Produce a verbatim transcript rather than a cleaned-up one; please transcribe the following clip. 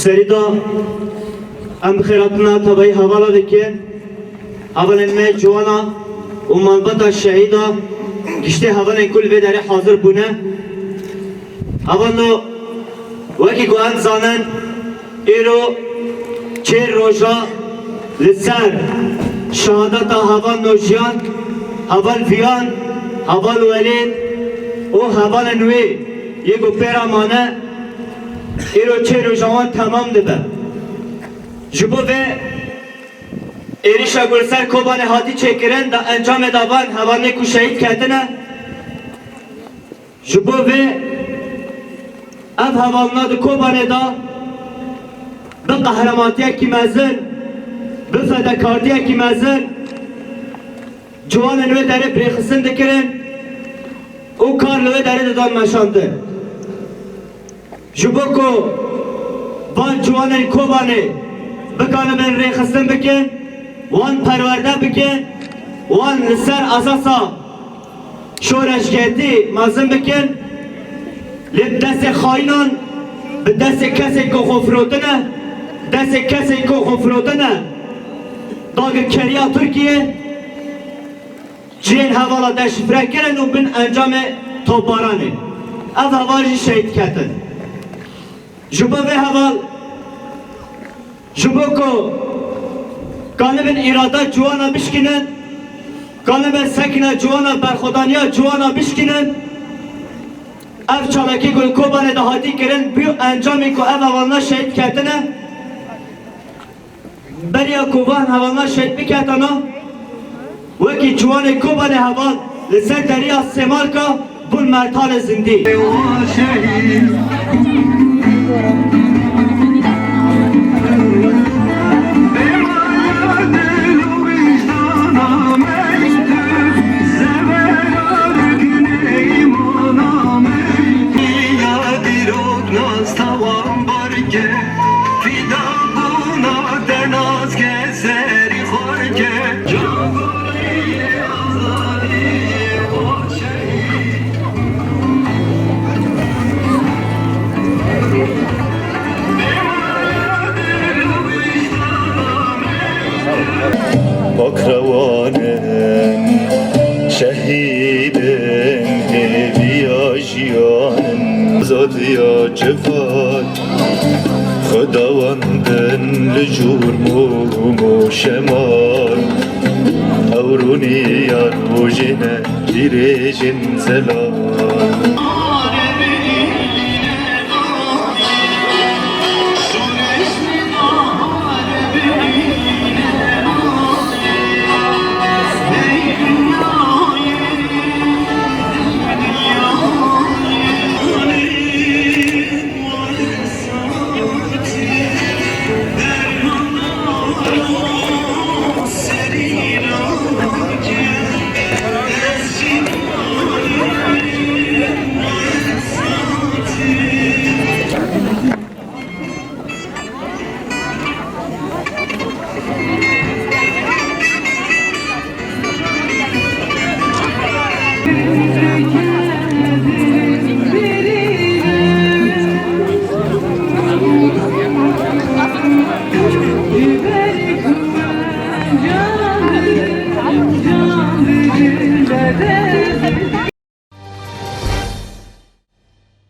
Serî de em xêratina tevayî hevala dikin. Hevalên me ciwana û malbata şehîda, giştê hevalên ku li vê derê hazir bûne. Hevalno, wekî ku em zanin, îro çêr roja li ser şehadeta hevalno Jiyan, heval Viyan, heval Welîd û hevalên wê yê ku pê re mane, îro çêr roja wan temam dibe. Ji bo vê êrîşa ku li ser Kobanê hatî çêkirin, da encamê da van hevalnê ku şehîd ketine. Ji bo vê ev hevalna di Kobanê de bi qehrematiyekî mezin, bi fedekartiyekî mezin ciwanên wê derê bi rêxistin dikirin û kar li wê derê didan meşandin. Ji bo ku van ciwanên Kobanê bikanibin rêxistin bikin, wan perwerde bikin, wan li ser esasa şoreşgetî mezin bikin, lê bi destê xayînan, bi destê kesên ku xwe firotine, destê kesên ku xwe firotine dagirkeriya Tirkiye, cihên hevala deşifre kirin û bin encamê topbaranê ev heval jî şehîd ketin. Ji bo vê heval, ji bo ku kanibin îrada ciwana bişkînin, kanibin sekine ciwana, berxwedaniya ciwana bişkînin, ev çalakî ku li Kobanê de hatî kirin, bû encamê ku ev hevalna şehîd ketine. Beriya ku van hevalna şehîd biketana, wekî ciwanê Kobanê heval li ser deriya Sêmalka bûn mertalê zindî. Fîda bûna te nas ke serî xwe ke. Pakrewanin, şehîdin, hêviya jiyanin, azadiya civan. Xwedawandin li jûr mûm û şemal, ew rûniya rojê ne, dirêjin zelal.